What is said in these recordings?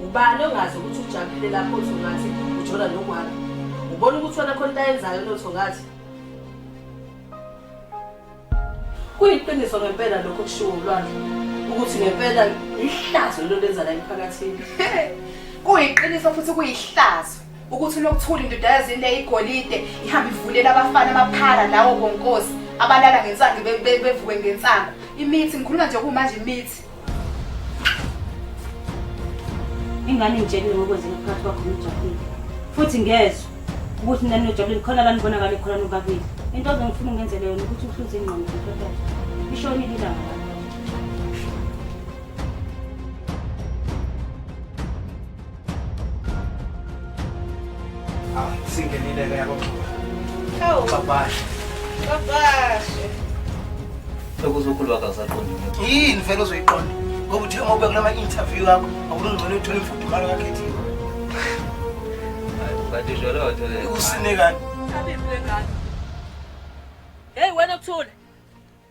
Ubani ongazi ukuthi ujabulile lapho uthungathi ujola nogwala? Ubona ukuthi wena khona into ayenzayo nothungathi? Kuyiqiniso ngempela lokho okushiwo uLwandle ukuthi ngempela ihlazo lelo lenza la emphakathini. Kuyiqiniso futhi kuyihlazo ukuthi uNokuthula indodakazi eyigolide ihambe ivulela abafana amaphala lawo bonkosi abalala ngensangu bevuke ngensangu. Imithi ngikhuluma nje kumanje imithi. Ingane ngitshelile ngokwenzeka phakathi kwakho noJabulile. Futhi ngezwa ukuthi nani noJabulile khona la nibonakale khona nobabili. Into ozongifuna ungenzele yona ukuthi uhluze ingqondo ntokazi. Ishonile ilanga la. Ah, singenile ke yabo. Hawu. Babashe. Babashe. Sekuzokhulu wakhe awusaqondi lutho. Yini vele uzoyiqonda? Ngoba uthe uma ubuya kulama interview yakho, awulungcono uthole imfudumalo kakhethiwe. Hayi, kanti usho loo nto leyo. Usine kani? Abiphi lengane? Hey wena kuthule.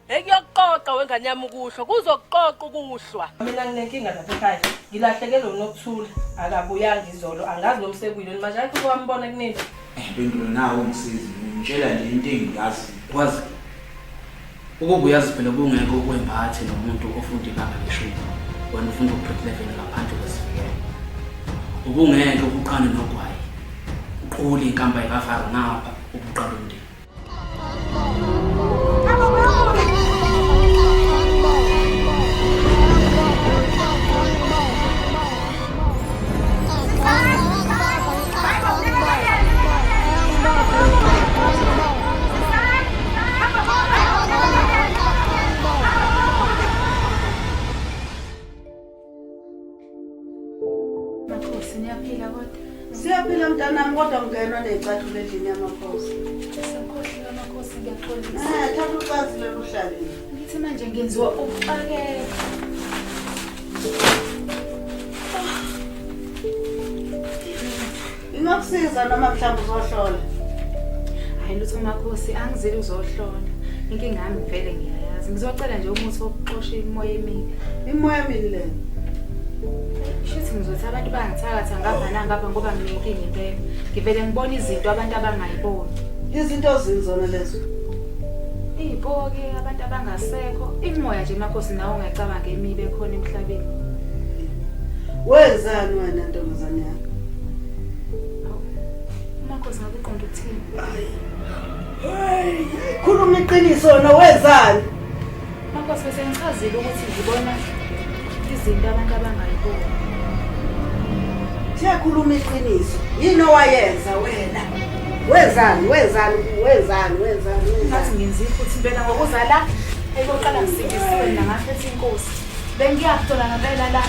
Hey kuyokuqoqa wengane yami ukuhlwa, kuzokuqoqa ukuhlwa. Mina nginenkinga lapha ekhaya. Ngilahlekelwe uNokuthula, akabuyanga izolo, angazi noma usebuyile yini manje ayikho owambona kunini. Mpendulo nawe ungisizi ngitshela nje into engiyazi kwazi ukuba uyazi phela ubungeke ukwembathe nomuntu ofunda ibanga leshumi wena ufunda u-grade 11 ngaphandle kwesivikelo ubungeke uqane nogwayi uqule inkamba yikafaro ngapha ubuqala umndeni. Makhosi niyaphila kodwa? Siyaphila mntanami kodwa ungenwa ney'cathulo endlini yamakhosi. Sengikhohliwe makhosi ngiyaxolisa. Eh, thatha ucansi lolu hlalile. Ngithi manje ngenziwa ukuxakeka. Ingakusiza noma mhlawumbe uzohlola. Hayi lutho makhosi angizile uzohlola. Inkinga yami vele ngiyayazi. Ngizocela nje umuthi wokuxosha imoya emibi. Imoya emibi leyo. Shuthi ngizothi abantu bayangithakatha ngapha nangapha ngoba nginenkinga impela. Ngivele ngibona izinto abantu abangayiboni. Izinto ozini zona lezo. Iy'poki, abantu abangasekho, imimoya nje makhosi nawe ongayicabanga emibi ekhona emhlabeni. Wenzani wena ntombazane yami? Umakhosi ngabe uqonda ukuthini? Hayi, khuluma iqiniso wena wenzani? Makhosi bese ngichazile ukuthi ngibona izinto abantu abangayiboni. Siyakhuluma iqiniso. Yini owayenza wena? Wenzani? Wenzani? Wenzani? Wenzani? Ngathi Wenzani? ngenza iphutha impela ngokuza la ekoqala ngisindisiwe mina ngaphethe inkosi. Bengiyakuthola ngempela la.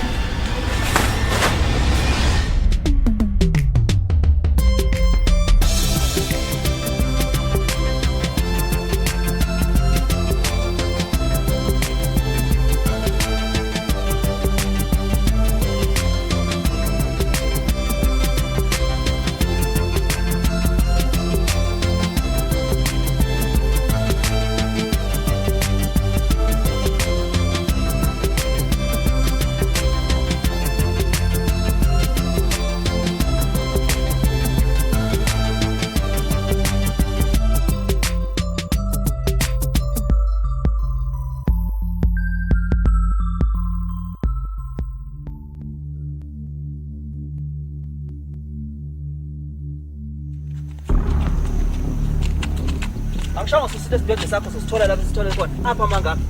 Angishongo susile isidwedwe sakho sosithola lapho sithole khona. Apha mangapha.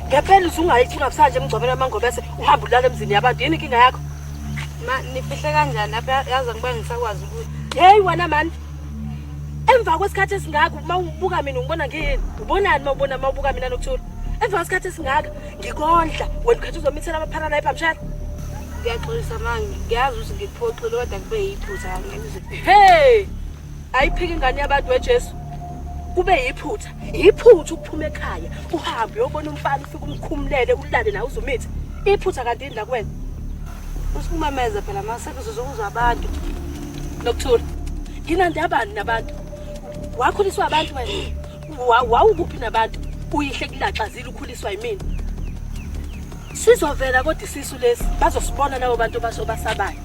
Ngempela usungayithi ungabusanje emgcwabeni wamangobese uhambe ulala emzini yabantu yini inkinga yakho? Ma nifihle kanjani lapha yazi angibe ngisakwazi ukuthi Hey wena mani. Emva kwesikhathi esingaka uma ubuka mina ungibona ngiyini? Ubonani uma ubona uma ubuka mina nokuthula? Emva kwesikhathi esingaka ngikondla wena ukhetha uzomithela amaphara la ebhamshela. Ngiyaxolisa ma ngiyazi ukuthi ngikuphoxile kodwa kube yiphutha ngize. Hey! Ayiphiki ingane yabantu weJesu. Kube yiphutha. Yiphutha ukuphuma ekhaya uhambe uyobona umfana ufike umkhumulele ulale nawe uzumithe. Iphutha kanti yini la kuwena? Usukumemeza phela ma sekuzozokuzwa abantu. Nokuthula. Nginandabani nabantu? Wakhuliswa abantu wena. Wawukuphi nabantu? Uyihle kulaxazile ukhuliswa yimina. Sizovela kodwa isisu lesi bazosibona labo bantu basabayo.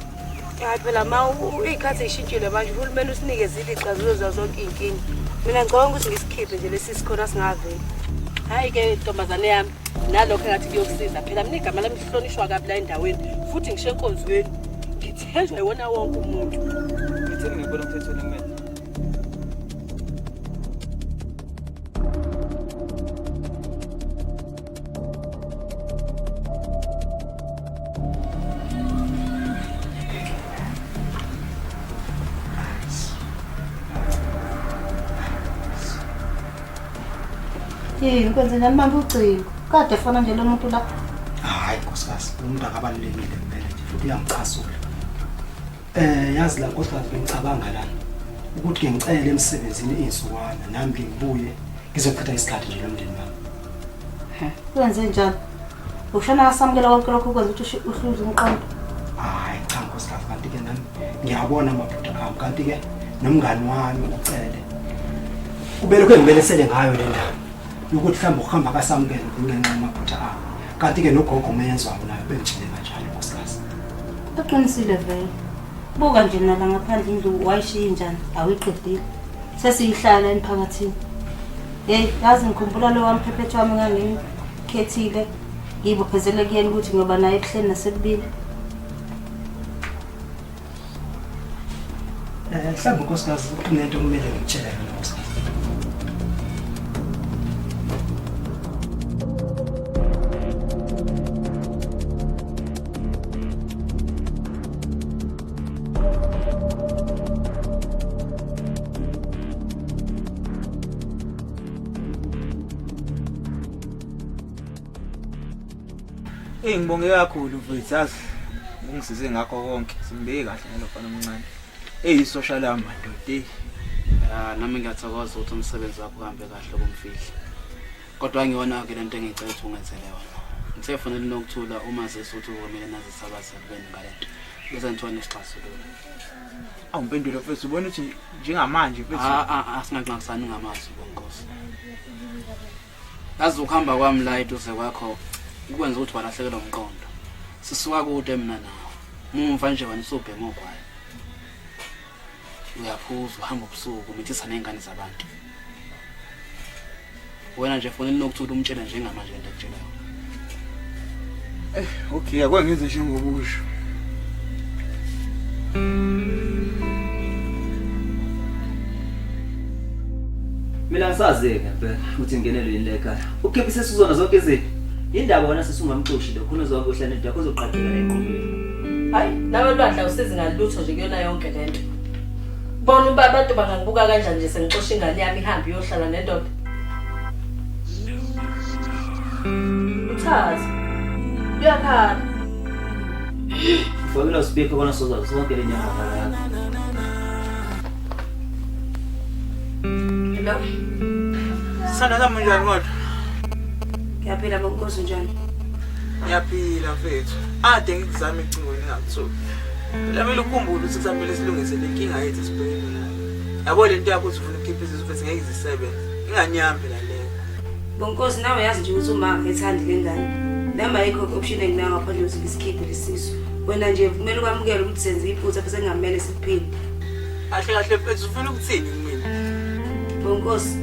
Hayi phela ma iy'khathi ey'shintshile manje uhulumeni usinikezile iy'xazululo zazo zonke iy'nkinga. Mina ngicabanga ukuthi ngisikhiphe nje lesi sikhona singaveli. Hhayi-ke ntombazane yami nalokho engathi kuyokusiza phela mina igama lami lihlonishwa kabi la endaweni futhi ngisho enkonzweni ngithenjwa yiwona wonke umuntu. Ngithini ngempela umthethweni kumele? Yini kwenze njani manje ucingo? Kade efona nje lo muntu la. Hayi nkosikazi, lo muntu akabalulekile impela nje futhi uyangicasula. Yazi la nkosikazi bengicabanga lana ukuthi ke ngicele emsebenzini izinsukwana nami ke ngibuye ngizochitha isikhathi nje nomndeni wami. Kwenze njani? Ushona kasamukela konke lokho kwenza ukuthi uhluze umqondo. Hayi cha nkosikazi kanti ke nami ngiyabona amaphutha ami kanti ke nomngani wami ucele. Ubelokhu engibelesele ngayo le ndaba yokuthi mhlawumbe ukuhamba kasamukela kungenxa yamaphutha ami. Kanti ke nogogo umeyenzwayo nayo bengitshele kanjalo nkosikazi. Uqinisile vele. Buka nje nala ngaphandle indlu wayishiya injani awuyiqedile. Sesiyihlala emphakathini. Hey, yazi ngikhumbula lo wamphephetho wami ngangimkhethile. Ngibophezele kuyena ukuthi ngiyoba naye ebuhleni nasebubini. Mhlawumbe nkosikazi kunento okumele ngikutshele yona nkosikazi. Eyi ngibonge kakhulu mfethu yazi ungisize ngakho konke simbeke kahle nalo mfana omncane. Eyi isosha lami madoda eyi. Ya nami ngiyathokoza ukuthi umsebenzi wakho uhambe kahle kumfihla. Kodwa angiyona-ke lento engicela ukuthi ungenzele yona. Ngithe fonela uNokuthula umazise ukuthi kumele nazise abazali benu ngale nto. Bese ngithola nesixazululo. Awu Mpendulo mfethu ubona ukuthi njengamanje mfethu. Ah ah asinganxakisani ngamazwi bonkosi. Yazi ukuhamba kwami la eduze kwakho kukwenza ukuthi walahlekelwa umqondo. Sisuka kude mina nawe. Mumva nje wena usubhema ogwayi. Uyaphuza uhamba ubusuku umithisa nezingane zabantu. Wena nje fonela uNokuthula umtshele njengamanje lento ekutshela yona. Okay, ake ngenze njengokusho. Mina ngisazi-ke ngempela ukuthi ngingenelwe yini la ekhaya. Ukhipha isesuzona zonke izinto. Yindaba wena sisi ungamxoshi lo khona uzohamba uhlala nento yakho uzoqaqeka la equmeni. Hayi, nawe lwandle awusizi ngalutho nje kuyona yonke lento. Bona uba abantu bangangibuka kanjani nje sengixosha ingane yami ihambe iyohlala nendoda. Uchaza. Uyakhala. Ufakela uspeaker kona soza sonke le nyanga yakho. Hello? Sithanda sami unjani kodwa? Ngiyaphila bonkosi unjani? Ngiyaphila mfethu. Ade ngikuzame ecingweni ngakutholi. Phela kumele ukhumbule ukuthi kusamele silungise le nkinga yethu esibhekene nayo. Yabo le nto yakho ukuthi ufuna ukukhipha isisu mfethu ngeke izisebenze. Ingane yami phela leyo. Bonkosi nawe yazi nje ukuthi uma ngethandi le ngane. Nami ayikho option enginayo ngaphandle kokuthi ngisikhiphe lesisu. Wena nje kumele ukwamukele ukuthi senze iphutha bese kungamele siphinde. Kahle kahle mfethu ufuna ukuthini kumina? Bonkosi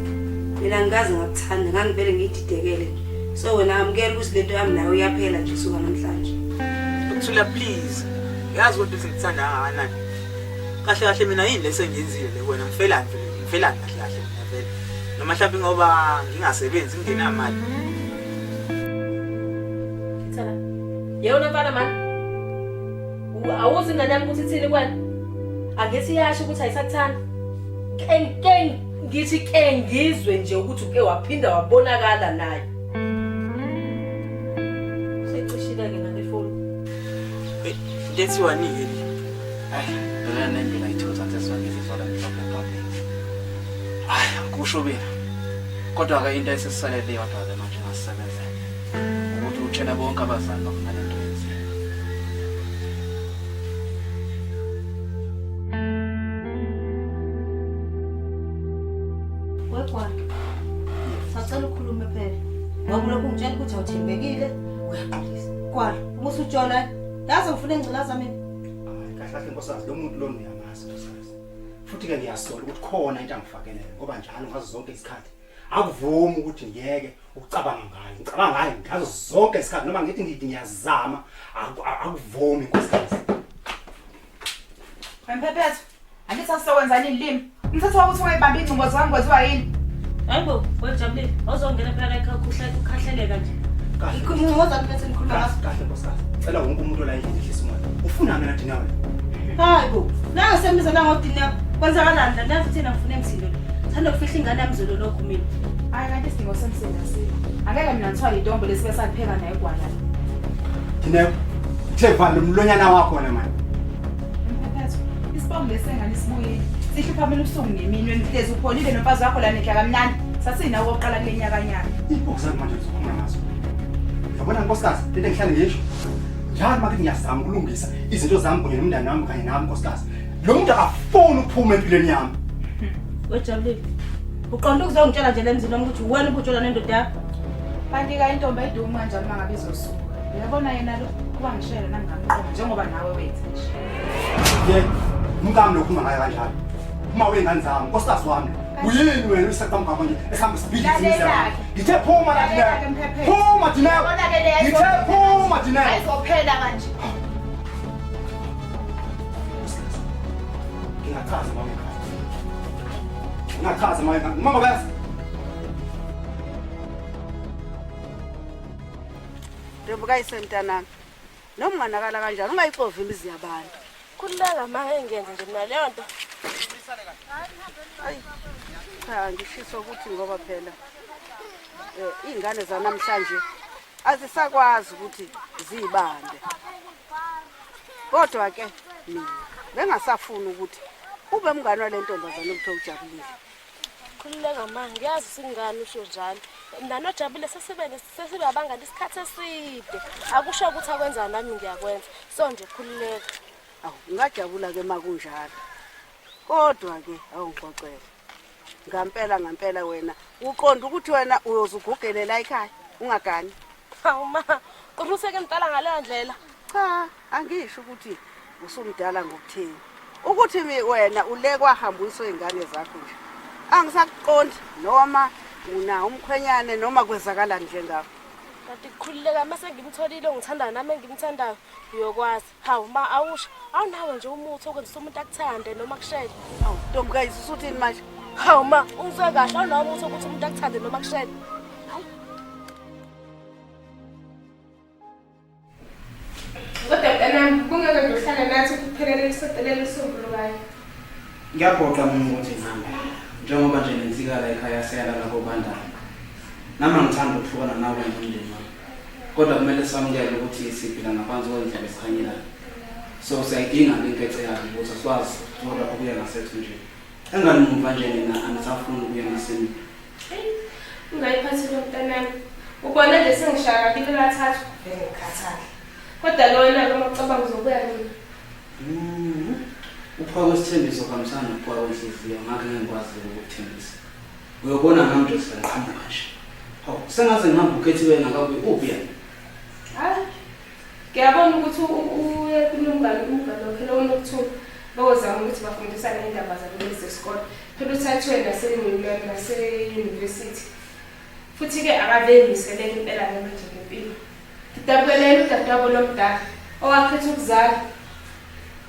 mina ngikaze ngakuthanda ngangivele ngiyididekele nje. So wena amukela ukuthi lento yami nawe iyaphela nje kusuka namhlanje. Thula please. Yazi kodwa ukuthi ngikuthanda kangakanani. Kahle kahle mina yini lesengiyenzile le kuwena ngifelani vele ngifelani kahle kahle mina vele. Noma mhlawumbe ngoba ngingasebenzi ngingenamali. Ithana. Yewona mfana mani. Awuzi ingane yami ukuthi ithini kuwena. Angithi iyasho ukuthi ayisakuthandi. Ke ngithi ke ngizwe nje ukuthi uke waphinda wabonakala naye. Seyicishile-ke nale foni. Into ethiwa nike le. Hayi, bhekana nembila ithutha sesizwa izwala mhlophe ebhabheni. Hayi, kushubile. Kodwa-ke into esesisalele yodwa-ke manje ngasisebenzela. Ukuthi utshele bonke abazali bakho ngale nto yenzile. Wegwala. Sacela ukhulume phela. Ngoba ulokhu ungitshela ukuthi awuthembekile, uyaxolisa. Gwala, ubusujola. Yazi ngifuna ingculaza mina. Hayi kahle kahle nkosikazi lo muntu lona uyamazi nkosikazi. Futhi ke ngiyasola ukuthi khona into angifakele ngoba njalo ngazo zonke izikhathi akuvumi ukuthi ngiyeke ukucabanga ngayo. Ngicabanga ngayo ngazo zonke izikhathi noma ngithi ngithi ngiyazama akuvumi nkosikazi. Wemphephetho, angithi asizokwenza nini limi? Umthetho wakuthi ungayibambi ingcingo zami kwenziwa yini? Hayibo, wejabulile. Awuzongena phela la ekhaya ukhahleleka nje. Kahle. Ikhuluma ngozani bese nikhuluma ngaso. Kahle nkosikazi. Cela wonke umuntu la endlini ehlise umoya. Ufuna mina Dinawe? Hayibo, nange sembiza nangodinako. Kwenzakalani la? Nazi thina ngifuna emsindo. Thanda ukufihla ingane yami zolo lokhu mina. Hayi kanti isidingo semsindo asikho. Angeke mina ngithwale idombo lesibe salipheka naye gwala. Dineo, uthe vala umlonyana wakho wena manje. Mphephetho, isibongo lesi sengane sibuyile. Sihlupha mina ubusuku nemini wena uhlezi upholile nomfazi wakho la nidla kamnandi. Sasinawo okokuqala kule nyakanyaka. Iy'bongo zami manje uzokhuluma ngazo. Yabona nkosikazi, lento engihlale ngisho. Njalo uma ngithi ngiyazama ukulungisa izinto zami kunye nomndeni wami kanye nami nkosikazi. Lo muntu akafuni ukuphuma empilweni yami. Wejabulile. Uqonda ukuzongitshela nje le mzini wami ukuthi wena ubujola nendoda yakho. Kanti-ke intombi ayidumi kanjalo uma ngabe izosuka. Uyabona yena lo kuba ngishayela nami ngamqoma njengoba nawe wenza nje. Ye, umkami lo khuluma ngaye kanjalo. Uma wey'ngane zami, nkosikazi wami. Uyini wena usaqhamuka manje esihamba sibhidliza imizi yabantu. Ngithe phuma la Dineo. Phuma Dineo. Ngithe phuma Dineo. Ayizophela kanje. Ngingachaza mama ekhaya. Ngingachaza mama ekhaya. Mama bese. Ntombi kayise mntanami. Noma unganakala kanjani ungayixovi imizi yabantu. Khululeka ma ngeke ngiyenze nje mina leyo nto. Ayi. Cha ngishiso ukuthi ngoba phela iy'ngane zanamhlanje azisakwazi ukuthi ziyibambe. Kodwa ke mina bengasafuni ukuthi ube mngane wale ntombazane okuthiwa ujabulile. Khululeka ma, ngiyazi singane usho njalo. Mina nojabule sesibe sesibe abangani isikhathi eside. Akusho ukuthi akwenza nami ngiyakwenza. So nje khululeka. Awu ngingajabula ke makunjalo. Kodwa ke awungixoxele. Ngampela ngampela wena uqonda ukuthi wena uyoze ugugele la ekhaya ungagani. Hawu ma, qonda useke mdala ngaleyo ndlela. Cha, angisho ukuthi usumdala ngokuthini. Ukuthi mi wena ule kwahamba uyiswe ingane zakho nje. Angisakuqondi noma una umkhwenyane noma kwenzakalani nje ngawo. Kanti kukhululeka mase ngimtholile ongithandayo nami engimthandayo uyokwazi. Hawu ma awusho, awunawo nje umuthi okwenzisa umuntu akuthande noma akushele. Awu ntombi kayise usuthini manje? Hawu ma, ungizwe kahle awunawo umuthi ukuthi umuntu akuthande noma akushele. Kodwa mntanami kungeke nje uhlale nathi kuphelele isonto leli lisombulukayo. Ngiyaphoqa mina ukuthi ngihambe. Njengoba nje nensika la ekhaya seyalala kobandayo. Nami angithandi ukuhlukana nawe nomndeni wami. Kodwa kumele samukele ukuthi siphila ngaphansi kwendlela esikhanyelayo. So siyayidinga le nkece yakhe ukuze sikwazi ukuthola okuya ngasethunjini. Engani muva nje nina anisafuni ukuya emasimini. Ungayiphathi lo mntanami. Ubona nje sengishaya kabili kathathu vele ngikhathale. Kodwa ke wena-ke uma ucabanga uzobuya nini? Mhm. Ukufa kwesithembiso kuhambisana nokufa kwenhliziyo ngakho ngeke ngikwazi ukukuthembisa. Uyobona ngami nje sengiqhamuka nje. Hawu, sengaze ngihambe ukhethiwe engakabuyi uphi yena? Hayi. Ngiyabona ukuthi uye kunomngane umngane wakhe lo Nokuthula bozama ukuthi bafundisane indaba zabo lezi zesikole. Phela uthathiwe nase-university. Futhi-ke akave eyimiseleke impela-ke manje ngempilo. Ngidabukelele udadewabo lomdala owakhetha ukuzala.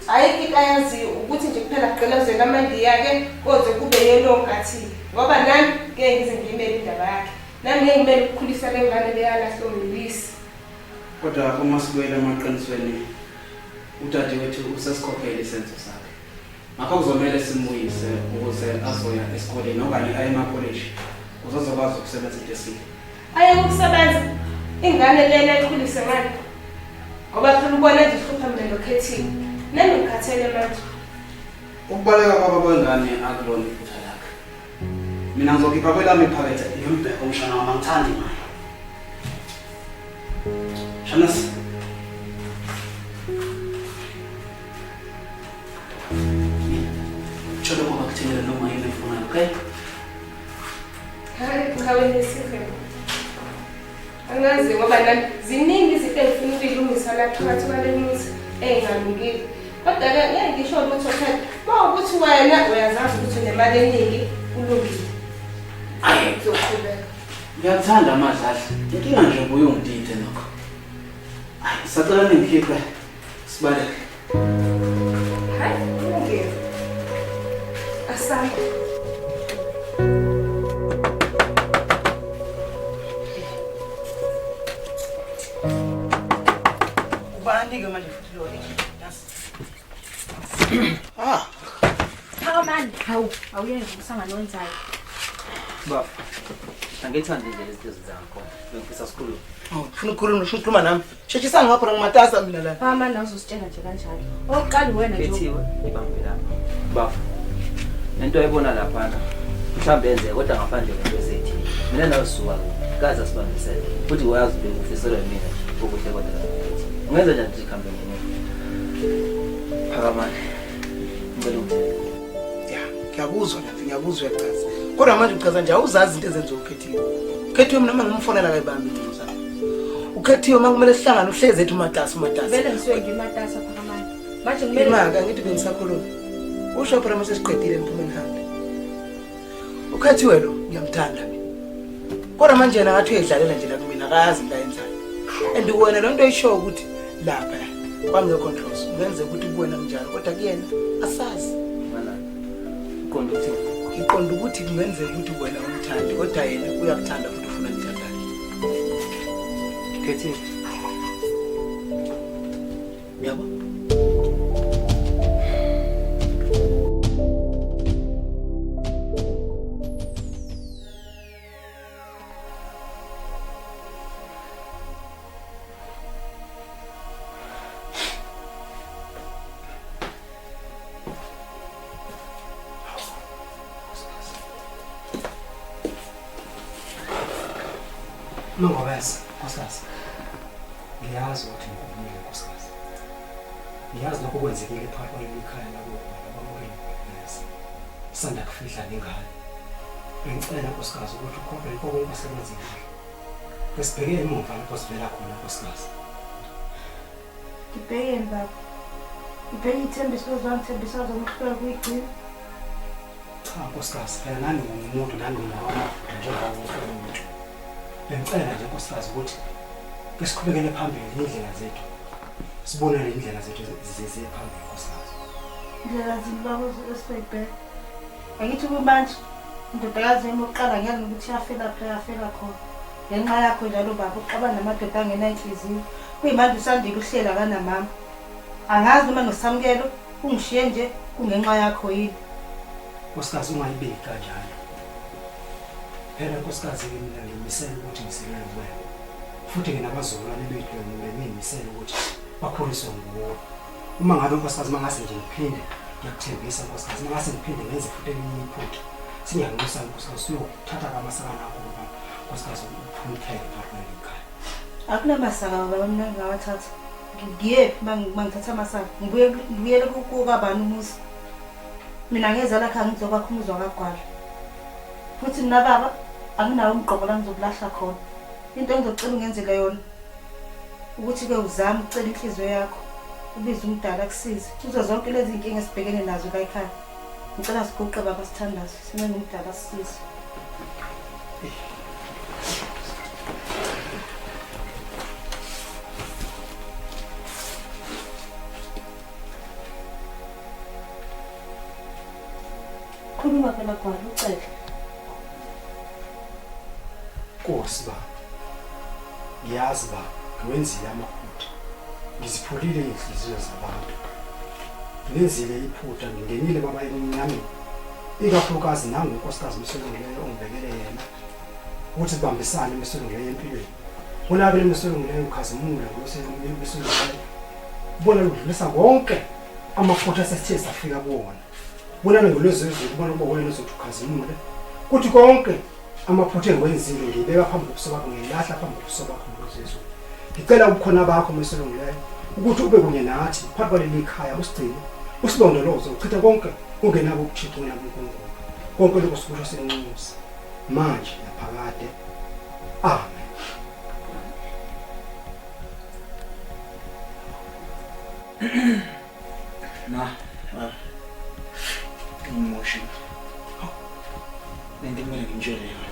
Ayikho into ayaziyo ukuthi nje kuphela kugqilazeke amaNdiya-ke koze kube yelo nkathi ngoba nami ngeke ngize ngiyimele indaba yakhe. Nami ngeke ngimele ukukhulisa le ngane leyalahlwa nguyise. Kodwa uma sibuyela emaqinisweni udadewethu usesikhokhele isenzo sakhe. Ngakho kuzomele simuyise ukuze azoya esikoleni okanye aye emakolishi ukuze azokwazi ukusebenza into esile. Ayeke ukusebenza ingane lena ayikhulise ngani? Ngoba phela ubona nje ihlupha mina nokhethiwe. Nami ngikhathele manje. Ukubaleka kwaba kwengane akulona iphutha lakhe. Mina ngizokhipha kwelami iphakethe ngimbheke umshana wami angithandi naye. Shanas. Tshela ubaba akuthengele noma yini oyifunayo, okay? Hayi, cha wena isihe. Angazi ngoba nami ziningi izinto Nginezinto engifuna ukuyilungisa la phakathi kwale mizi ey'ngalungile. Kodwa-ke ngeke ngisho lutho phela. Uma ukuthi wena uyazazi ukuthi unemali eningi kulungile. Kuzoqhubeka. Ngiyakuthanda amadladla. Inkinga nje ubuye ungidide nokho. Ayi, sacela ningikhiphe sibaleke. Hayi, kulungile. Asambe. Ubani-ke manje futhi lo? Ah. Phakamani, hawu, awuyenzi umsangano owenzayo. Baba, angithandi indlela izinto ezenza ngakhona. Bengifisa sikhulume. Oh, ufuna ukukhuluma, ufuna ukukhuluma nami. Sheshisa ngapha ngimatasa mina la. Phakamani awuzositshela nje kanjalo. Okokuqala uwena nje. Khethiwe, ibambe lapha. Baba, lento oyibona laphana mhlawumbe yenzeka kodwa ngaphandle kwento esethi. Mina nawe sisuka kuphi? Kaze asibambisene. Futhi uyazi bengifiselwa yimina nje okuhle kodwa Khethiwe. Ungenza njani ukuthi kuhambe ngemuva? Phakamani. Ngicela ungitshele. Ya, ngiyakuzwa lapha, ngiyakuzwa uyachaza. Kodwa manje uchaza nje awuzazi izinto ezenziwa uKhethiwe. Ukhethiwe mina uma ngimfonela akayibambi ingcingo zami. Ukhethiwe uma kumele sihlangane uhlezi ethi umatasa umatasa. Vele ngisuke ngimatasa Phakamani. Manje kumele Imaka ngithi bengisakhuluma. Usho phela uma sesiqedile ngiphume ngihambe. Ukhethiwe lo ngiyamthanda mina. Kodwa manje yena ngathi uyayidlalela nje la kumina akayazi into ayenzayo. And wena lo nto oyishoyo ukuthi lapha kwangekho nhloso kungenzeka ukuthi kuwena kunjalo kodwa kuyena asazi. Mana, uqonda ukuthini? Ngiqonda ukuthi kungenzeka ukuthi wena umthandi kodwa yena uyakuthanda futhi ufuna nithandane. Khethiwe. Uyabo? Mangobese, nkosikazi. Ngiyazi ukuthi ngikubonile nkosikazi. Ngiyazi lokho kwenzekile phakathi kwaleli khaya lakubo nakwamukela neze. Sanda kufihla nengane. Bengicela nkosikazi ukuthi ukhohlwe yikho konke osekwenzekile. Besibheke emuva lapho sivela khona nkosikazi. Ngibhekeni baba. Ngibheke ithembiso ozangithembisa zona ukuhluleka kuyigcina. Cha nkosikazi, phela nami ngingumuntu nami nginamaphutha njengawo wonke umuntu. Bengicela nje nkosikazi ukuthi ke siqhubekele phambili indlela zethu. Sibonane indlela zethu ziye phambili nkosikazi. Indlela zini baba esizoyibheka. Angithi kumanje indodakazi yami yokuqala ngiyazi nokuthi yafela phi yafela khona. Ngenxa yakho njalo baba uxabana namadoda angenanhliziyo. Kuyimanje uSandile uhleli akanamama. Angazi noma noSamkelo ungishiye nje kungenxa yakho yini. Nkosikazi ungayibeki kanjalo. Phela nkosikazi ke mina ngimisele ukuthi ngisekele wena. Futhi nginabazukulwane bethu bengimisele ukuthi bakhuliswe nguwe. Uma ngabe nkosikazi mangase nje ngiphinde ngiyakuthembisa nkosikazi mangase ngiphinde ngenze futhi elinye iphutha. Singiyanxusa nkosikazi siyothatha kamasakana akho ngoba nkosikazi uphume uphele phakathi kwaleli khaya. Akunamasaka baba mina ngingawathatha. Ngiyephi uma ngithatha amasaka? Ngibuye ngibuyele kukabani umuzi? Mina ngeza lapha ngizokwakha umuzi wakagwala. Futhi mina baba anginawo umgqomo la ngizobulahla khona. Into engizocela ungenzele yona ukuthi-ke uzame ukucela inhliziyo yakho ubize umdala akusize kuzo zonke lezi nkinga esibhekene nazo la ekhaya. Ngicela siguqe baba sithandaze sincenge umdala asisize. Khuluma phela Gwala ucele. Nkosi baba, ngiyazi baba, ngiwenzile amaphutha. Ngiziphulile izinhliziyo zabantu. Ngilenzile iphutha, ngingenile baba ebumnyameni. Ikakhulukazi nangu unkosikazi Msolungileyo ongibekele yena ukuthi sibambisane Msolungileyo empilweni. Bonakele Msolungileyo ukhazimula ngoMsolungileyo. Bona ludlulisa konke amaphutha esesithe safika kuwona. Bonana ngolwezezulu kubona ukuba wena uzothi ukhazimule. Kuthi konke amaphutha engiwenzile ngiyibeka phambi kobuso bakho ngiyilahla phambi kobuso bakho ngolwezezulu. Ngicela ubukhona bakho Msolungileyo ukuthi ube kunye nathi phakathi kwaleli khaya usigcine usilondoloze uchithe konke kungenabo ubuthixo wena buNkulunkulu. Konke lokho sikusho sinxusa manje naphakade. Amen. Ma, baba. Ngimoshile. Lento kumele ngintshele yona.